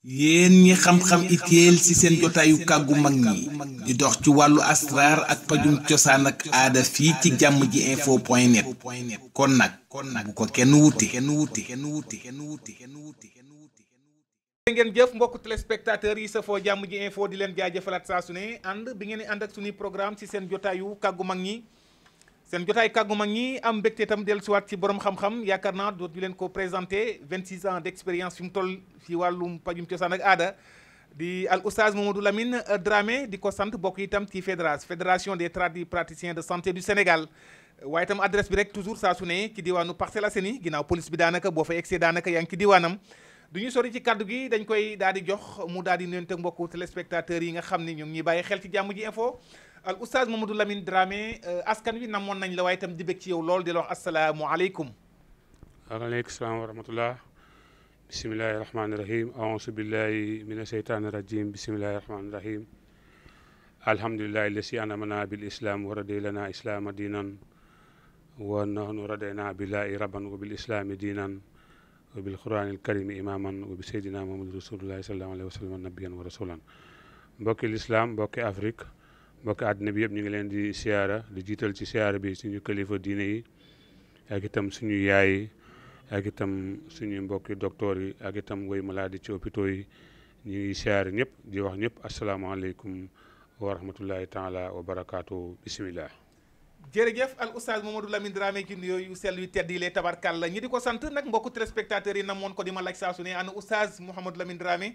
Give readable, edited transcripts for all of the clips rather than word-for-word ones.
yéen ñi xam-xam itéel ci seen jotaayu kàggu mag ñi di dox ci wàllu asraar ak pajum cosaan ak aada fii ci jàmm ji info point net kon nag bu ko kenn wuti ngeen jëf mbokk téléspectateurs yi safoo jàmm ji info di leen jaajëfalaat saa su ne ànd bi ngeen di ànd ak suñuy programme ci seen jotaayu kàggu mag ñi seen jotaay kàggu mag ñi am mbégte itam dellusiwaat ci borom xam-xam yaakaar naa dootu leen ko présenté 26 ans d'expérience fi mu toll ci wàllum pajum cosaan ak aada di al oustaz Mamadou Lamine Dramé di ko sant bokk itam ci fédération des tradipraticiens de santé du Sénégal waaye itam adresse bi rek toujours saa su ne ci diwaanu Parcelles Assainies ginnaaw police bi daanaka boo fa egsee daanaka yaa ngi ci diwaanam du ñu sori ci kaddu gi dañ koy daal di jox mu daal di nuyoonte mbokku téléspectateurs yi nga xam ne ñoom ñuy bàyyi xel ci jàmm ji info al oustaz Mamadou Lamine Dramé askan wi namoon nañ la waaye itam di bég ci yow lool di la wax asalaamualeykum. waaleykum salaam wa rahmatullah bismillahi rahmaani rahim aousu billahi mina sheytaani rajim bismillahi rahmaani rahim alhamdulillahi lasi anamana bil islam wa radi lana islaama diinan wa nahnu radayna billahi rabban wa bil islami diinan wa bil quraanil karimi imaman wa bi seydina muhammad rasulullahi sallallahu alayhi wa sallam nabiyan wa rasulan mbokki l'islam mbokki Afrique mbokki àddina bi yëpp ñu ngi leen di siyaara di jiital ci siyaara bi suñu kilifa diine yi ak itam suñu yaay yi ak itam suñu mbokki docteur yi ak itam woy maladie ci hôpitaux yi ñu ngi siyaara ñëpp di wax ñëpp asalaamaaleykum wa rahmatullahi taala wa barakaatu bismillah jërëjëf al oustaz Mamadou Lamine Dramé ci nuyoo yu sell yu tedd yi lee tabarkàlla ñi di ko sant nag mbokku téléspectateurs yi namoon ko di ma laaj saa su ne ana oustaz Mouhamadou Lamine Dramé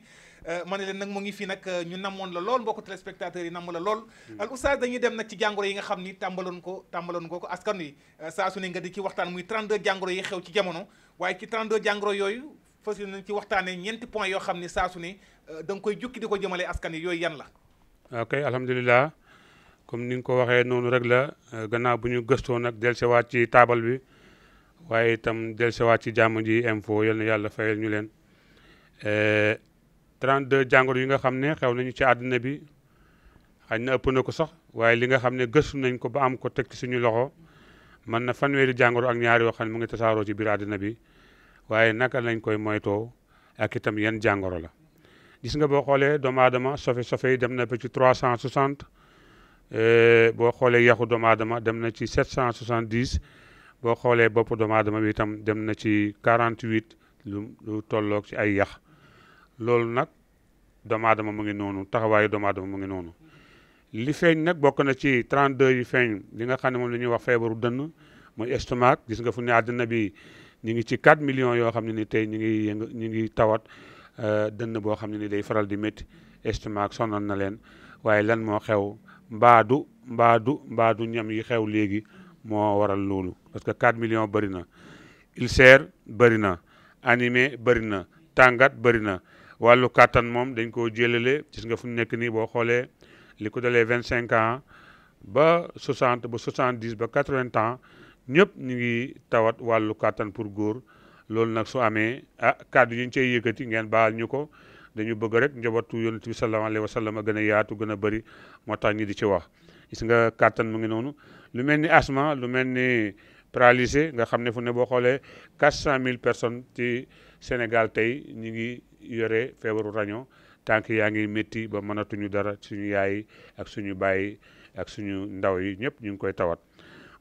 ma ne leen nag mu ngi fii nag ñu namoon la lool mbokku téléspectateurs yi namm la lool al oustaz dañuy dem nag ci jàngoro yi nga xam ni tàmbaloon ko askan wi saa su ne nga di ci waxtaan muy 32 jàngoro yi xew ci jamono waaye ci 32 jàngoro yooyu fas yéene ci waxtaanee ñeenti point yoo xam ni saa su ne da nga koy jukki di ko jëmale askan yi yooyu yan la ok alhamdulilah comme ni nga ko waxee noonu rek la gannaaw bu ñu gëstoo nag dellusiwaat ci taabal bi waaye itam dellusiwaat ci jàmm ji info yal na yàlla fayal ñu leen 32 jàngoro yi nga xam ne xew nañu ci àdduna bi xañ na ëpp na ko sax waaye li nga xam ne gëstu nañ ko ba am ko teg ci suñu loxo mën na fanweeri jàngoro ak ñaar yoo xam ne mu ngi tasaaroo ci biir àdduna bi waaye naka lañ koy moytoo ak itam yan jàngoro la gis nga boo xoolee doomu aadama sofe yi dem na ba ci 360 boo xoolee yaxu doomu aadama dem na ci 770 boo xoolee bopp doomu aadama bi itam dem na ci 48 lu tolloog ci ay yax loolu nag doomu aadama mu ngi noonu taxawaayu doomu aadama mu ngi noonu li feeñ nag bokk na ci 32 yi feeñ li nga xam ne moom la ñuy wax feebaru dënn muy estomac gis nga fu ne àddina bi ñu ngi ci 4 millions yoo xam ne ni tey ñu ngi tawat dënn boo xam ne ni day faral di métti estomac sonal na leen waaye lan moo xew mbaadu ñam yi xew léegi moo waral loolu parce que 4 millions bëri na ulcère bëri na anémie bëri na tàngat bëri na wàllu kàttan moom dañ koo jëlale gis nga fu nekk nii boo xoolee li ko dalee 25 ans ba 60 ba 70 ba 80 ans ñëpp ñu ngi tawat wàllu kàttan pour góor loolu nag su amee kàddu yi ñu cay yëkkati ngeen baal ñu ko dañu bëgg rek njabootu yonent bi sallallahu alayhi wa sallam a gën a yaatu gën a bëri moo tax ñi di ci wax gis nga kàttan mu ngi noonu lu mel ni asthme lu mel ni paralysé nga xam ne fu ne boo xoolee 400 000 personnes ci Sénégal tey ñu ngi yore feebaru raño tànk yaa ngi métti ba mënatuñu dara suñu yaay ak suñu baay ak suñu ndaw yi ñëpp ñu ngi koy tawat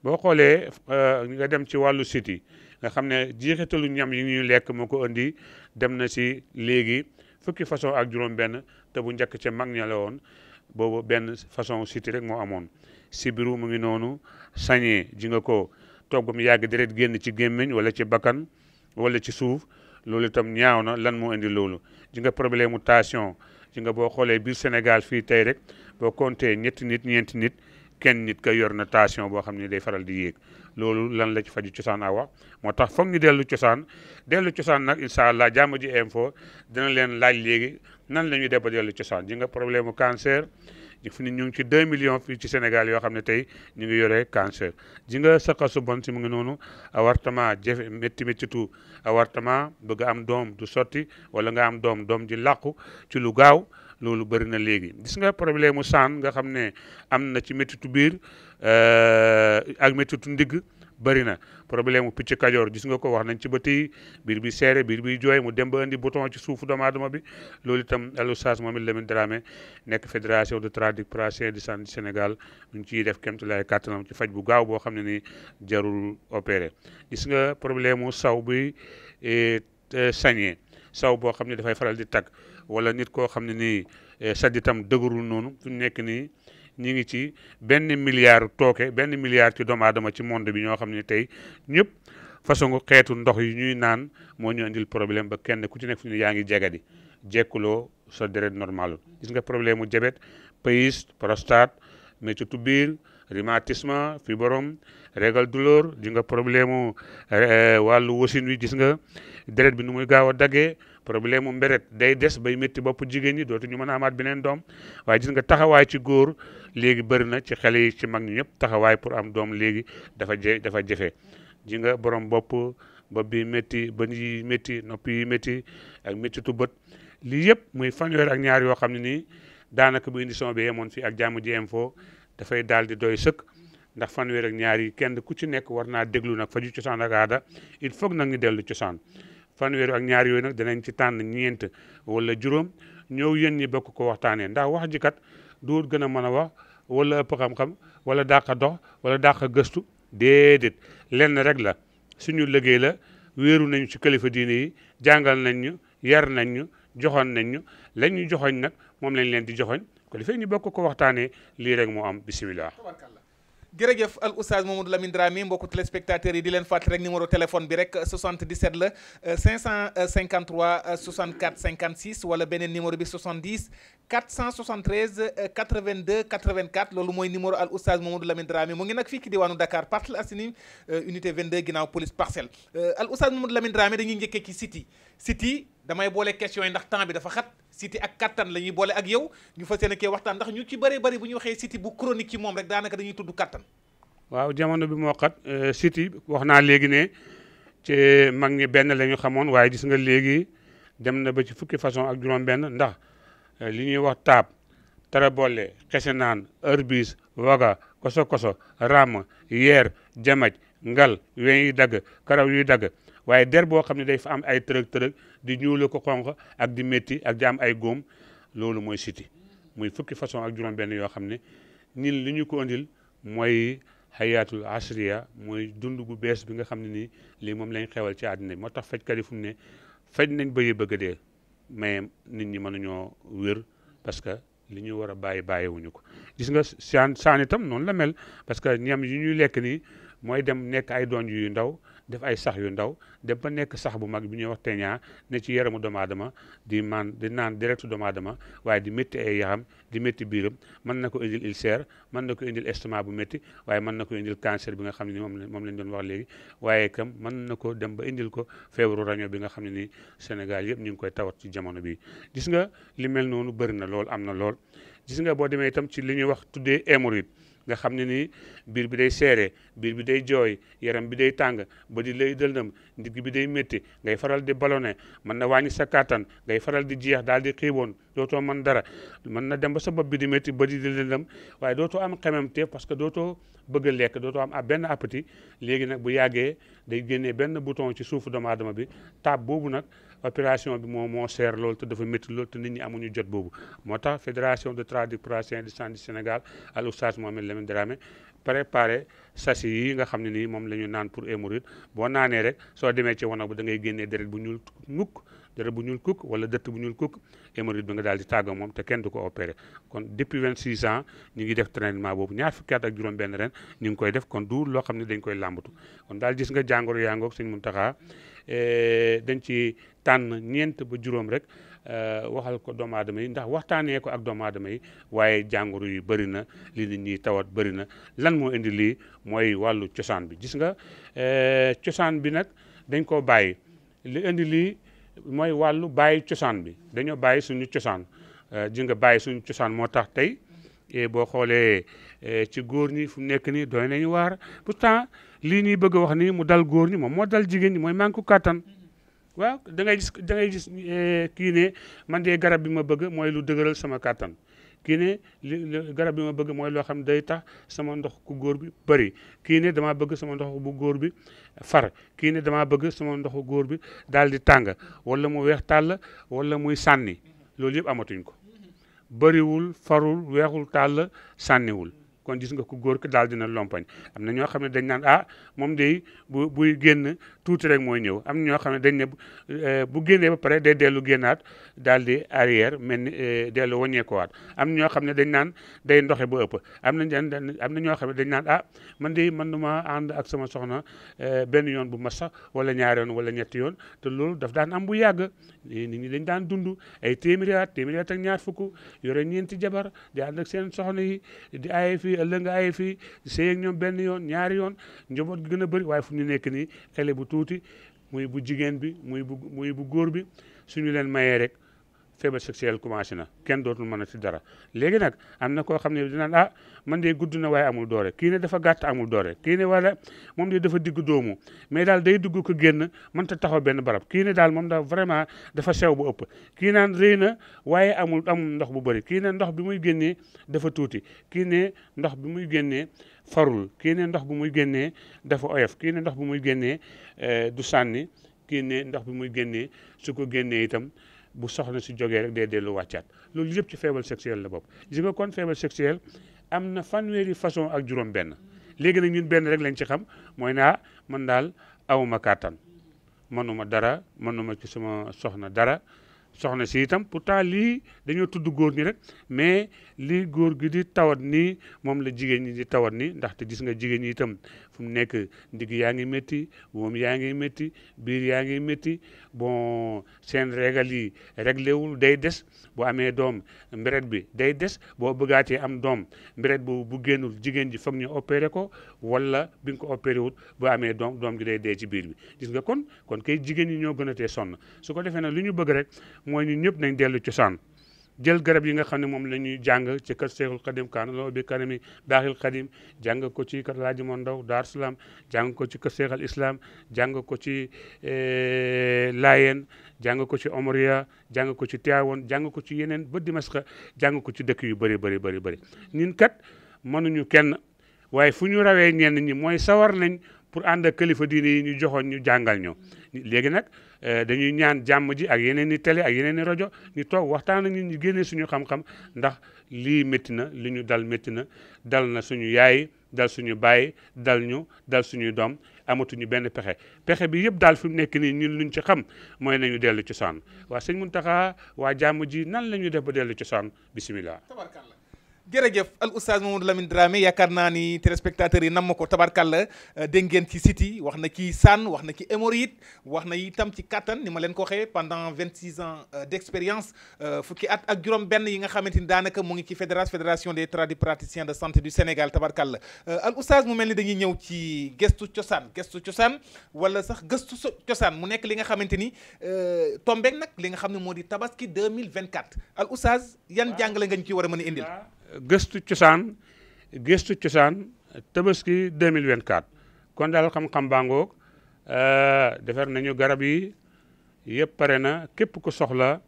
boo xoolee nga dem ci wàllu siti nga xam ne jeexitalu ñam yi ñuy lekk moo ko indi dem na ci léegi fukki façon ak juróom benn te bu njëkk ca mag ña la woon boobu benn façon siti rek moo amoon sibiru mu ngi noonu sañee ji nga ko toog ba mu yàgg deret génn ci gémmiñ wala ci bakkan wala ci suuf loolu itam ñaaw na lan moo indi loolu ji nga problème mu tension ji nga boo xoolee biir Sénégal fii tey rek boo compté ñeenti nit kenn nit ka yor na tension boo xam ne day faral di yéeg loolu lan la ci faju cosaan awa moo tax foog ñu dellu cosaan nag incha allah jàmm ji info dina leen laaj léegi nan la ñuy def ba dellu cosaan ji nga problème mu cancer fu ni ñu ngi ci 2 millions fii ci Sénégal yoo xam ne tey ñu ngi yore cancer ji nga saqa su bon si mu ngi noonu avortement jafe méttitu avortement bëgg am doom du sotti wala nga am doom ji làqu ci lu gaaw loolu bëri na léegi gis nga problème mu saan nga xam ne am na ci méttitu biir ak méttitu ndigg bëri na problème mu picc kajoor gis nga ko wax nañ ci ba tey biir bi seere biir bi jooy mu dem ba indi bouton ci suufu doomu aadama bi loolu itam al oustaz Mohamed Lamine Dramé nekk fédération de tradipraticiens du santé du Sénégal ñu ngi ciy def kéemtulaay kàttanam ci faj bu gaaw boo xam ne ni jarul opéré gis nga problème mu saw bi sañee saw boo xam ne dafay faral di tag wala nit koo xam ne nii sadditam dëgërul noonu fu nekk nii ñi ngi ci 1 milliard tooke 1 milliard ci doomu aadama ci monde bi ñoo xam ne tey ñëpp façon xeetu ndox yi ñuy naan moo ñu indil problème ba kenn ku ci nekk fu ñu yaa ngi jegadi jekkuloo sa deret normal gis nga problème mu diabète pays prostate métitu biir rhumatisme fibrome régal douleur di nga problème mu wàllu wasin wi gis nga deret bi nu muy gaaw a daggee problème mu mberet day des bay métti bopp jigéen ñi dootu ñu mën a amaat beneen doom waaye gis nga taxawaay ci góor léegi bëri na ci xale yi ci mag ñi ñëpp taxawaay pour am doom léegi dafa jafe ji nga borom bopp bi métti bën yi métti nopp yi métti ak méttitu bët lii yëpp muy fanweer ak ñaar yoo xam ne nii daanaka bu émission bi yemoon fii ak Jàmm Ji Info dafay daal di doy sëkk ndax fanweer ak ñaar yi kenn ku ci nekk war naa déglu nag faju cosaan ak aada il faut nag ñu dellu cosaan fanweer ak ñaar yooyu nag danañ ci tànn ñeent wala juróom ñëw yéen ñi bokk ko waxtaanee ndax wax ji kat duut gën a mën a wax wala ëpp xam-xam wala dàq a dox wala dàq a gëstu déedéet lenn rek la suñu liggéey la wéeru nañu ci kilifa diine yi jàngal nañ ñu yar nañ ñu joxoon nañ ñu lañ ñu joxoñ nag moom lañ leen di joxoñ ko defee ñu bokk ko waxtaanee lii rek moo am bisimilah. jërëjëf al oustaz Mamadou Lamine Dramé mbokku téléspectateurs yi di leen fàttali rek numéro téléphone bi rek 77 la 553 64 56 wala beneen numéro bi 70 473 82 84 loolu mooy numéro al oustaz Mamadou Lamine Dramé mu ngi nag fii ci diwaanu Dakar Parcelles Assainies unité 22 ginnaaw police parcelle al oustaz Mamadou Lamine Dramé dañuy njëkkee ci site yi damay boole question yi ndax temps bi dafa xat site ak kattan la ñuy boole ak yow ñu fas yéene kee waxtaan ndax ñu ci bëree bëri bu ñu waxee site bu chronique ci moom rek daanaka dañuy tudd kattan. waaw jamono bi moo xat site wax naa léegi ne ci mag ñi benn la ñu xamoon waaye gis nga léegi dem na ba ci fukki façon ak juróom-benn ndax li ñuy wax taab tarabolle xesenaan herbis waga koso ram yeer jamaj ngal weñ yi dagg karaw yuy dagg waaye der boo xam ne day fa am ay tërëg di ñuule ko xonq ak di métti ak di am ay góom loolu mooy siti muy fukki façon ak juróom-benn yoo xam ne ñun li ñu ko andil mooy hayatul asriya mooy dund bu bees bi nga xam ne nii lii moom lañ xewal ci àddina bi moo tax fajkat yi fu mu ne faj nañ bëyi bëgg a dee mais nit ñi mënuñoo wér parce que li ñu war a bàyyiwuñu ko gis nga saan itam noonu la mel parce que ñam yi ñuy lekk nii mooy dem nekk ay doon yu ndaw def ay sax yu ndaw dem ba nekk sax bu mag bi ñuy wax teñaa ne ci yaramu doomu aadama di naan deretu doomu aadama waaye di métti ay yaxam di métti biiram mën na ko indil ulcère mën na ko indil estomac bu métti waaye mën na ko indil cancer bi nga xam ne ni moom lañ doon wax léegi waaye kam mën na ko dem ba indil ko feebaru raño bi nga xam ne ni Sénégal yëpp ñu ngi koy tawat ci jamono bi gis nga li mel noonu bëri na lool am na lool gis nga boo demee itam ci li ñuy wax tuddee hémorroïde nga xam ne nii biir bi day seere biir bi day jooy yaram bi day tàng ba di lay dëlnam ndigg bi day métti ngay faral di ballonné mën na wàññi sa kattan ngay faral di jeex daal di xiiboon dootoo mën dara mën na dem ba sa bopp bi di métti ba di dëlnam waaye dootoo am xememte parce que dootoo bëgg a lekk dootoo am benn appétit léegi nag bu yàggee day génnee benn bouton ci suufu doomu aadama bi taab boobu nag opération bi moo seer loolu te dafa métti loolu te nit ñi amuñu jot boobu moo tax fédération de tradipraticiens du santé du Sénégal al oustaz Mohamed Lamine Dramé préparé sachet yi nga xam ne nii moom la ñu naan pour hémorroïde boo naanee rek soo demee ci wanag bi da ngay génnee deret bu ñuul mukk deret bu ñuul kukk wala dëtt bu ñuul kukk hémorroïde bi nga daal di tàgga moom te kenn du ko opéré kon depuis 26 ans ñu ngi def traitement boobu ñaar fukki at ak juróom-benn ren ñu ngi koy def kon du loo xam ne dañ koy làmbatu kon daal gis nga jàngoro yaa ngoog Sëñ Muntaxa dañ ci tànn ñeent ba juróom rek waxal ko doomu aadama yi ndax waxtaanee ko ak doomu aadama yi waaye jàngoro yu bëri na li nit ñi tawat bëri na lan moo indi lii mooy wàllu cosaan bi gis nga cosaan bi nag dañ koo bàyyi li indi lii mooy wàllu bàyyi cosaan bi dañoo bàyyi suñu cosaan ji nga bàyyi suñu cosaan moo tax tey boo xoolee ci góor ñi fu mu nekk nii doy nañu waar pourtant lii ñuy bëgg a wax nii mu dal góor ñi moom moo dal jigéen ñi mooy manque kattan waaw da ngay gis kii ne man de garab bi ma bëgg mooy lu dëgëral sama kattan kii ne garab bi ma bëgg mooy loo xam ne day tax sama ndox ku góor bi bëri kii ne damaa bëgg sama ndox bu góor bi far kii ne damaa bëgg sama ndoxu góor bi daal di tàng wala mu weex tàll wala muy sànni loolu yëpp amatuñ ko bëriwul farul weexul tàll sànniwul kon gis nga ku góor ki daal dina lompañ am na ñoo xam ne dañ naan ah moom day buy génn tuuti rek mooy ñëw am na ñoo xam ne dañ ne bu génnee ba pare day dellu génnaat daal di arrière mel ni dellu wàññeekuwaat am na ñoo xam ne dañ naan day ndoxe ba ëpp am na ñoo xam ne dañ naan ah man de man duma ànd ak sama soxna benn yoon bu mat sax wala ñaari yoon wala ñetti yoon te loolu daf daan am bu yàgg nit ñi dañ daan dund ay téeméeri at ak ñaar fukk yore ñeenti jabar di ànd ak seen soxna yi di aaye fii ëllëg nga aaye fii sëy ak ñoom benn yoon ñaari yoon njaboot gi gën a bëri waaye fu ñu nekk nii xale bu tuuti muy bu jigéen bi muy bu góor bi suñu leen mayee rek feebar sexuel commencé na kenn dootul mën a ci dara léegi nag am na koo xam ne dinaan ah man de gudd na waaye amul doore kii ne dafa gàtt amul doore kii ne wala moom de dafa digg doomu mais daal day dugg ko génn mënta taxaw benn barab kii ne daal moom daal vraiment dafa sew bu ëpp kii naan rëy na waaye amul ndox bu bëri kii ne ndox bi muy génnee dafa tuuti kii ne ndox bi muy génnee farul kii ne ndox bi muy génnee dafa oyof kii ne ndox bi muy génnee du sànni kii ne ndox bi muy génnee su ko génnee itam bu soxna si jógee rek day dellu wàccaat loolu yëpp ci faiblesse sexuelle la bopp gis nga kon faiblesse sexuelle am na fanweeri façon ak juróom benn léegi nag ñun benn rek lañ ci xam mooy naa man daal awuma kàttan mënuma dara mënuma ci sama soxna dara soxna si itam pourtant lii dañoo tudd góor ñi rek mais lii góor gi di tawat nii moom la jigéen ñi di tawat nii ndaxte gis nga jigéen ñi itam fu mu nekk ndig yaa ngi métti moom yaa ngi métti biir yaa ngi métti bon seen régal yi réglé wul day des boo amee doom mberet bi day des boo bëggaatee am doom mberet bu génnul jigéen ji foog ñu opéré ko wala bi nga ko opéré wut boo amee doom gi day dee ci biir bi gis nga kon kay jigéen ñi ñoo gën a tee sonn su ko defee nag lu ñu bëgg rek mooy ñun ñëpp nañ dellu cosaan jël garab yi nga xam ne moom la ñuy jàng ci kër Seexul Xadim kaanaloo bi kanami baaxil Xadim jàng ko ci kër Laaji Moon Ndaw Daar Salaam jàng ko ci kër Seexal Islam jàng ko ci Laayeen jàng ko ci Omariya jàng ko ci Tiwaawan jàng ko ci yeneen ba Dimaska jàng ko ci dëkk yu bëri ñun kat mënuñu kenn waaye fu ñu rawee ñenn ñi mooy sawar nañ pour ànd ak kilifa diine yi ñu joxoon ñu jàngal ñoo léegi nag dañuy ñaan jàmm ji ak yeneen i télé ak yeneen i rajo ñu toog waxtaan ak ñun ñu génnee suñu xam-xam ndax lii métti na li ñu dal métti na dal na suñu yaay dal suñu baay dal suñuy doom amatuñu benn pexe bi yëpp daal fi mu nekk nii ñun luñ ci xam mooy nañu dellu cosaan waa sëñ Muntaxa waa jàmm ji nan la ñuy def ba dellu cosaan bisimilah. jërëjëf al oustaz Mamadou Lamine Dramé yaakaar naa ni téléspectateurs yi nam ma ko tabarkalla dégg ngeen ci site yi wax na ci sànn wax na ci hémorroïde wax na itam ci kattan ni ma leen ko waxee pendant 26 ans d'expérience fukki at ak juróom benn yi nga xamante ni daanaka mu ngi ci fédération des tradipraticiens de santé du Sénégal tabarkalla al oustaz mu mel ni dañuy ñëw ci gëstu cosaan wala sax gëstu cosaan mu nekk li nga xamante ni tombeek nag li nga xam ne moo di tabaski 2024 al oustaz yan jàngale nga ñu ci war a mën a indil. gëstu cosaan tabaski 2024 kon daal xam-xam baa ngoog defar nañu garab yi yëpp pare na képp ku soxla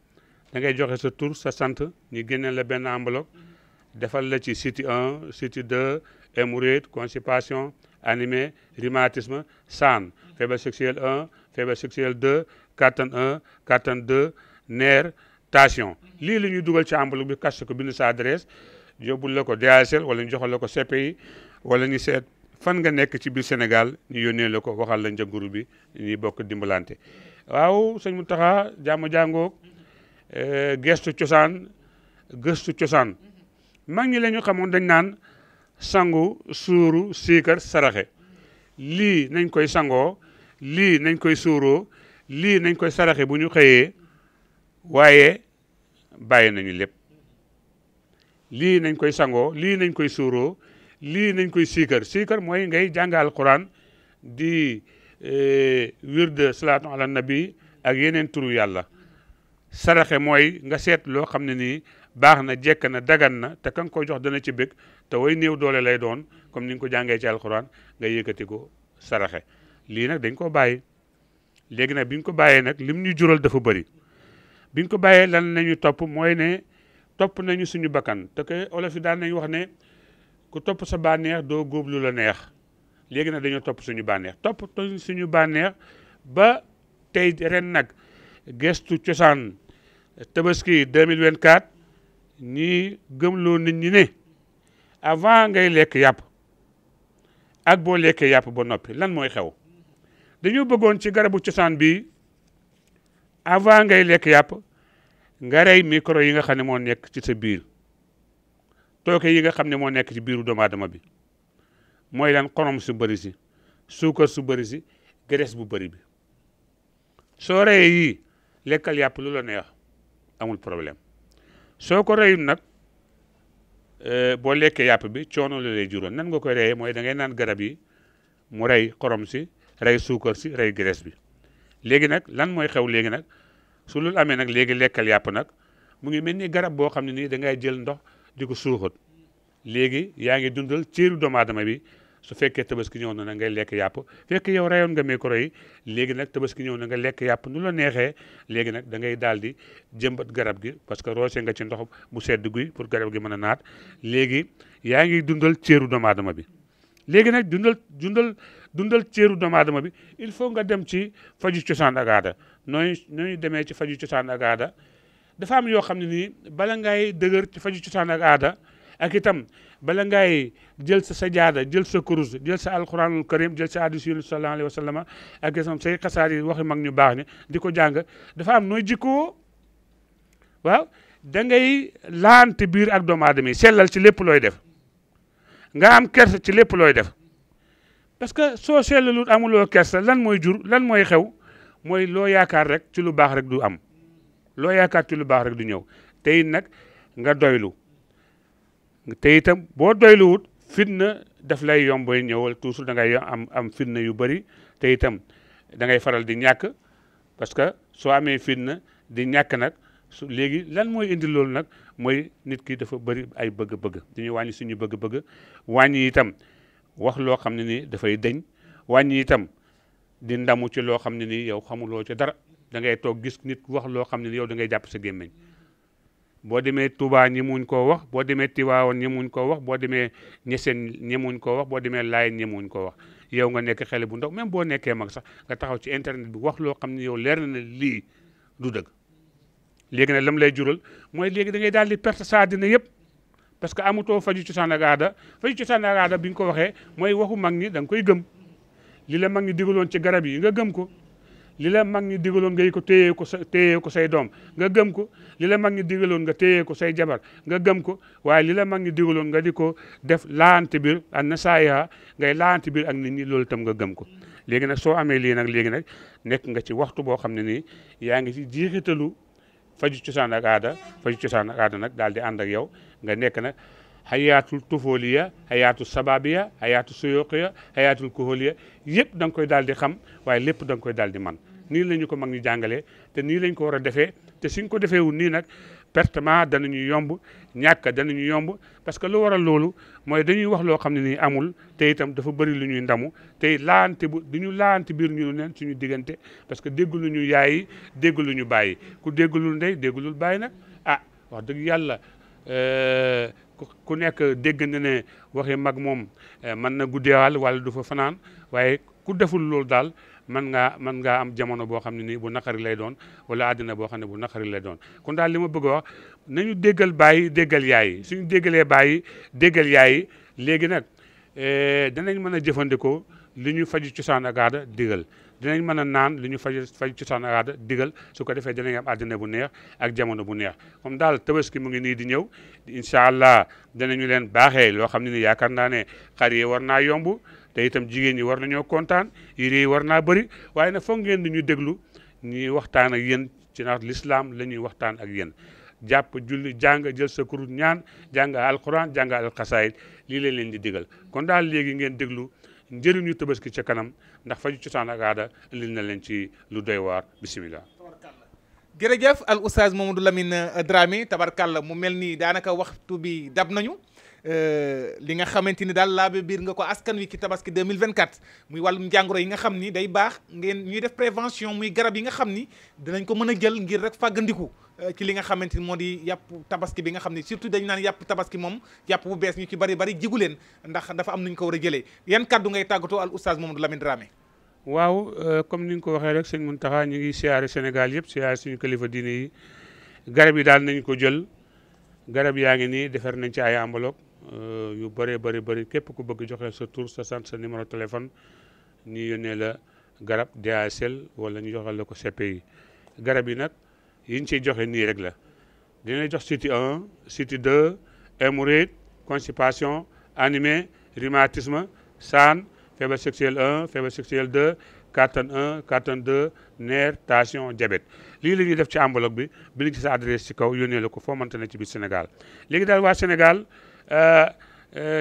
da ngay joxe sa tur sa sant ñu génneel la benn enveloppe defal la ci site 1 site 2 hémorroïde constipation anémie rhumatisme saan faiblesse sexuelle 1 faiblesse sexuelle 2 kattan 1 kattan 2 nerf tension lii la ñuy dugal ci enveloppe bi kase ko bind sa adresse yóbbul la ko DHL wala ñu joxal la ko CPI wala ñu seet fan nga nekk ci biir Sénégal ñu yónnee la ko waxal la njëguru bi ñuy bokk dimbalante waaw sëñ Mountakha jàmm jàngoog gëstu cosaan mag ñi la ñu xamoon dañ naan sangu suuru siikar saraxe lii nañ koy sangoo lii nañ koy suuroo lii nañ koy saraxe bu ñu xëyee waaye bàyyi nañu lépp lii nañ koy sangoo lii nañ koy suuroo lii nañ koy siikar mooy ngay jàng alquran di wirde salaatu ala nabi ak yeneen turu yàlla saraxe mooy nga seet loo xam ne nii baax na jekk na dagan na te kan koy jox dana ci bëgg te way néew doole lay doon comme ni nga ko jàngee ci alquran nga yëkkati ko saraxe lii nag dañ ko bàyyi léegi nag bi ñu ko bàyyee nag lim ñu jural dafa bëri bi ñu ko bàyyee lan nañu topp mooy ne topp nañu suñu bakkan te que olof yi daan nañ wax ne ku topp sa bànneex doo góob lu la neex léegi nag dañoo topp suñu bànneex topp suñu bànneex ba tey ren nag gestu cosaan tabaski 2024 ñi gëmloo nit ñi ne avant ngay lekk yàpp ak boo lekkee yàpp ba noppi lan mooy xew dañoo bëggoon ci garabu cosaan bi avant ngay lekk yàpp nga rey micro yi nga xam ne moo nekk ci sa biir tooke yi nga xam ne moo nekk ci biiru doomu aadama bi mooy lan xorom su bëri si suukar su bëri si graisse bu bëri bi soo reyee yii lekkal yàpp lu la neex amul problème soo ko reyul nag boo lekkee yàpp bi coono la lay jural nan nga koy reyee mooy da ngay naan garab yi mu rey xorom si rey suukar si rey graisse bi léegi nag lan mooy xew léegi nag su loolu amee nag léegi lekkal yàpp nag mu ngi mel ni garab boo xam ne nii da ngay jël ndox di ko suuxat léegi yaa ngi dundal cëru doomu aadama bi su fekkee tabaski ñëw na ngay lekk yàpp fekk yow reyoon nga micro yi léegi nag tabaski ñëw na nga lekk yàpp nu la neexee léegi nag da ngay daal di jëmbat garab gi parce que roose nga ci ndox bu sedd guy pour garab gi mën a naat léegi yaa ngi dundal cëru doomu aadama bi léegi nag dundal cëru doomu aadama bi il faut nga dem ci faju cosaan ak aada nooy demee ci faju cosaan ak aada dafa am yoo xam ne nii bala ngay dëgër ci faju cosaan ak aada ak itam bala ngay jël sa sajaada jël sa kurus jël sa alquranul karim jël sa hadiis yu sallallahu alayhi wa sallam ak itam say xasaar yi waxi mag ñu baax ni di ko jàng dafa am nooy jikkoo waaw da ngay laante biir ak doomu aadama yi sellal ci lépp looy def nga am kersa ci lépp looy def parce que soo sellalul amuloo kersa lan mooy jur lan mooy xew mooy loo yaakaar rek ci lu baax rek du am loo yaakaar ci lu baax rek du ñëw te it nag nga doylu te itam boo doyluwut fitna daf lay yomboy ñëwal toujours da ngay am fitna yu bëri te itam da ngay faral di ñàkk parce que soo amee fitna di ñàkk nag su léegi lan mooy indi loolu nag mooy nit ki dafa bëri ay bëgg-bëgg dañuy wàññi suñu bëgg-bëgg wàññi itam wax loo xam ne nii dafay deñ wàññi itam di ndamu ci loo xam ne nii yow xamuloo ci dara da ngay toog gis nit wax loo xam ne nii yow da ngay jàpp sa gémmiñ boo demee Touba ñemuñ koo wax boo demee Tiwaawoon ñemuñ koo wax boo demee Ñeseen ñemuñ koo wax boo demee Laayeen ñemuñ koo wax yow nga nekk xale bu ndaw même boo nekkee mag sax nga taxaw ci internet bi wax loo xam ne yow leer na ne lii du dëgg léegi nag lam lay jural mooy léegi da ngay daal di perte sa àddina yëpp parce que amutoo faju cosaan ak aada faju cosaan ak aada bi nga ko waxee mooy waxu mag ñi da nga koy gëm li la mag ñi digaloon ci garab yi nga gëm ko li la mag ñi digaloon ngay ko téyee ko say doom nga gëm ko li la mag ñi digaloon nga téyee ko say jabar nga gëm ko waaye li la mag ñi digaloon nga di ko def laante biir ak nasaaya ngay laante biir ak nit ñi loolu itam nga gëm ko léegi nag soo amee lii nag léegi nag nekk nga ci waxtu boo xam ne nii yaa ngi ci jeexitalu faju cosaan ak aada faju cosaan ak aada nag daal di ànd ak yow nga nekk nag xayaatul tufooliya xayaatul sababiya xayaatul suyuqiya xayaatul kuholiya yëpp da nga koy daal di xam waaye lépp da nga koy daal di man nii la ñu ko mag ñu jàngalee te nii lañ ko war a defee te suñ ko defee wu nii nag pertement danañu yomb ñàkk danañu yomb parce que lu waral loolu mooy dañuy wax loo xam ne nii amul te itam dafa bëri lu ñuy ndamu te laante bu du ñu laante biir ñu neen suñu diggante parce que déggulu ñu yaay déggulu ñu bàyyi ku déggulul ndey déggulul bàyyi nag ah wax dëgg yàlla ku nekk dégg na ne waxi mag moom mën na guddeewal wala du fa fanaan waaye ku deful loolu daal mën ngaa am jamono boo xam ne nii bu naqari lay doon wala àddina boo xam ne bu naqari lay doon kon daal li ma bëgg a wax nañu déggal bàyyi déggal yaay suñu déggalee bàyyi déggal yaay léegi nag danañ mën a jëfandikoo li ñu faju cosaan ak aada digal dinañ mën a naan li ñu faju cosaan ak aada digal su ko defee dinañ am àddina bu neex ak jamono bu neex comme daal tabaski mu ngi nii di ñëw incha allah danañu leen baaxee loo xam ne ni yaakaar naa ne xar yi war naa yomb te itam jigéen ñi war nañoo kontaan yére yi war naa bëri waaye nag foog ngeen di ñu déglu ñuy waxtaan ak yéen ci ndax l'islam la ñuy waxtaan ak yéen jàpp julli jàng jël sa kurut ñaan jàng alquran jàng alxasaayid lii leen leen di digal kon daal léegi ngeen déglu njëriñu tabaski ca kanam ndax faju cosaan ak aada indil na leen ci lu doy waar bisimilah. jërëjëf al oustaz Mamadou Lamine Dramé tabarkàlla mu mel ni daanaka waxtu bi dab nañu li nga xamante ni daal laabe biir nga ko askan wi ki tabaski 2024 muy wàllum jàngoro yi nga xam ni day baax ngeen ñuy def prévention muy garab yi nga xam ni dinañ ko mën a jël ngir rek fàggandiku ci li nga xamante ni moo di yàpp tabaski bi nga xam ne surtout dañu naan yàpp tabaski moom yàpp bu bees ñu ci bari jigu leen ndax dafa am nuñ ko war a jëlee yan kaddu ngay tàggatoo al oustaz Mamadou Lamine Dramé. waaw comme ni nga ko waxee rek sëñ Mountakha ñu ngi siyaare Sénégal yëpp siyaare suñu kilifa diine yi garab yi daal nañ ko jël garab yaa ngi nii defar nañ ci ay enveloppe yu bëree bëri képp ku bëgg joxe sa tur sa sant sa numéro téléphone ñu yónnee la garab DHL wala ñu joxal la ko CPI garab yi nag yi ñu ciy joxe nii rek la dina jox siti 1 siti 2 hémorroïde constipation anémie rhumatisme saan feebar sexuel 1 feebar sexuel 2 kattan 1 kattan 2 nerf tension diabète lii la ñuy def ci enveloppe bi bi ñu ci sa adresse ci kaw yónnee la ko foo mënte ne ci biir Sénégal léegi daal waa Sénégal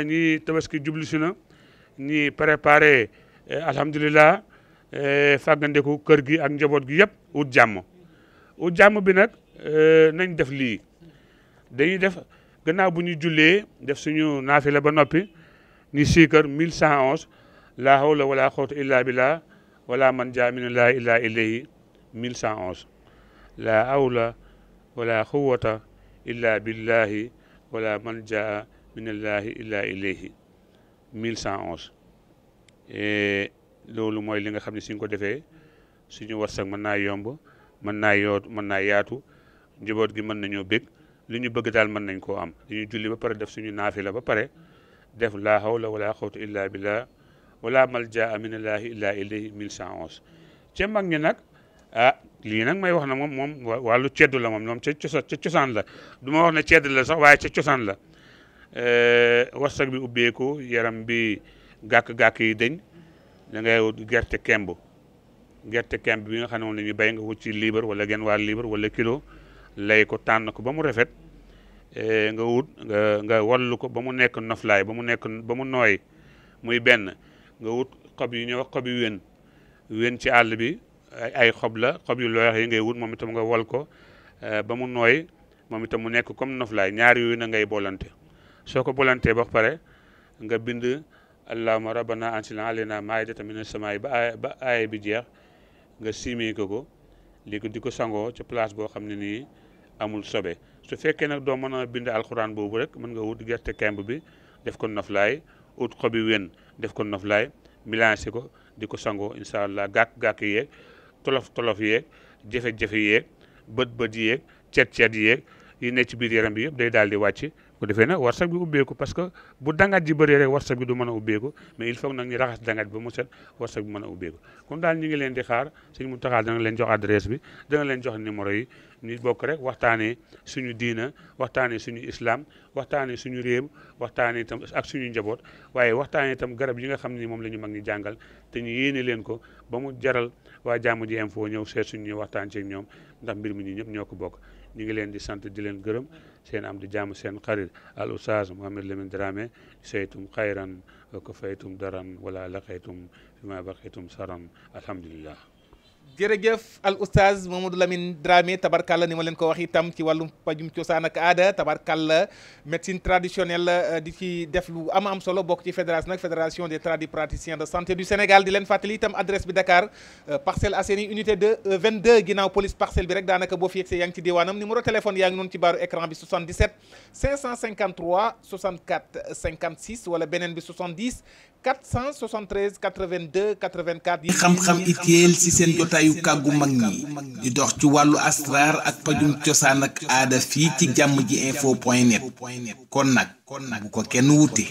ñi tabaski jublu si na ñi préparé alhamdulilah fàggandeku kër gi ak njaboot gi yëpp ut jàmm bi nag nañ def lii dañuy def gannaaw bu ñu jullee def suñu naafila ba noppi ñu siikar 1111 la hawla wala quwwata illa billah wala manja minallahi illa ilayhi 1111 la hawla wala quwwata illa billahi wala manja minallahi illa ilayhi 1111 loolu mooy li nga xam ne suñ ko defee suñu warsak mën naa yomb mën naa yaatu njaboot gi mën nañoo bég li ñu bëgg daal mën nañ koo am dañuy julli ba pare def suñu naafila ba pare def la hawla wala quwwata illa billah wala malja minallahi illa ilayhi 1111 ca mag ñi nag lii nag may wax na moom wàllu ceddu la moom ca cosaan la du ma wax ne cedd la sax waaye ca cosaan la warsak bi ubbeeku yaram bi gàkk-gàkk yi dañ da ngay wut gerte kemb bi nga xam ne moom la ñuy béy nga wut ci liibar wala genn waa liibar wala kilo lay ko tànn ko ba mu rafet nga wut nga wallu ko ba mu nekk noflaay ba mu nooy muy benn nga wut xob yi ñuy wax xob yu wen ci àll bi ay xob la xob yu looyax yi ngay wut moom itam nga wal ko ba mu nooy moom itam mu nekk comme noflaay ñaar yooyu na ngay bolante soo ko bolantee ba pare nga bind allahumma rabbana anzil alayna maa'idatan minas samaa'i ba aaya bi jeex nga simee ko léegi di ko sangoo ci place boo xam ne nii amul sobe su fekkee nag doo mën a bind alxuraan boobu rek mën nga wut gerte kemb bi def ko noflaay ut xobi wen def ko noflaay mélangé ko di ko sangoo incha allah gàkk-gàkk yeeg tolof yeeg jafe-jafe yeeg bët yeeg cet yeeg yi nekk ci biir yaram bi yëpp day daal di wàcc bu defee nag warsak bi ubbeeku parce que bu dangat ji bëree rek warsak bi du mën a ubbeeku mais il faut nag ñu raxas dangat bi ba mu set warsak bi mën a ubbeeku kon daal ñu ngi leen di xaar sëñ Mountakha dana leen jox adresse bi dana leen jox numéro yi ñu bokk rek waxtaanee suñu diina waxtaanee suñu islam waxtaanee suñu réew waxtaanee itam ak suñu njaboot waaye waxtaanee itam garab yi nga xam ne moom la ñu mag ñi jàngal te ñu yéene leen ko ba mu jaral waa Jàmm Ji Info ñëw seet suñu waxtaan ci ñoom ndax mbir mi ñi ñëpp ñoo ko bokk ñu ngi leen di sant di leen gërëm seen am di jàmm seen xarit al oustaz Mouhamed Lamine Dramé saytum xayran wa kafaytum daran wala laqaytum fi ma baqaytum saran alhamdulillah jërëjëf al oustaz Mamadou Lamine Dramé tabarkalla ni ma leen ko wax itam ci wàllum pajum cosaan ak aada tabarkalla médecine traditionnelle di ci def lu am solo bokk ci fédération des tradipraticiens de santé du Sénégal di leen fàttali itam adresse bi Dakar Parcelles Assainies unité 22 ginnaaw police parcelle bi rek daanaka boo fi yegsee yaa ngi ci diwaanam numéro téléphone yaa ngi noonu ci baaru écran bi 77 553 64 56 wala beneen bi 70 473 82 84 xam-xam itéel ci seen jotaayu kàggu mag ñi di dox ci wàllu asraar ak pajum cosaan ak aada fii ci jàmm ji info.net kon nag bu ko kenn wuti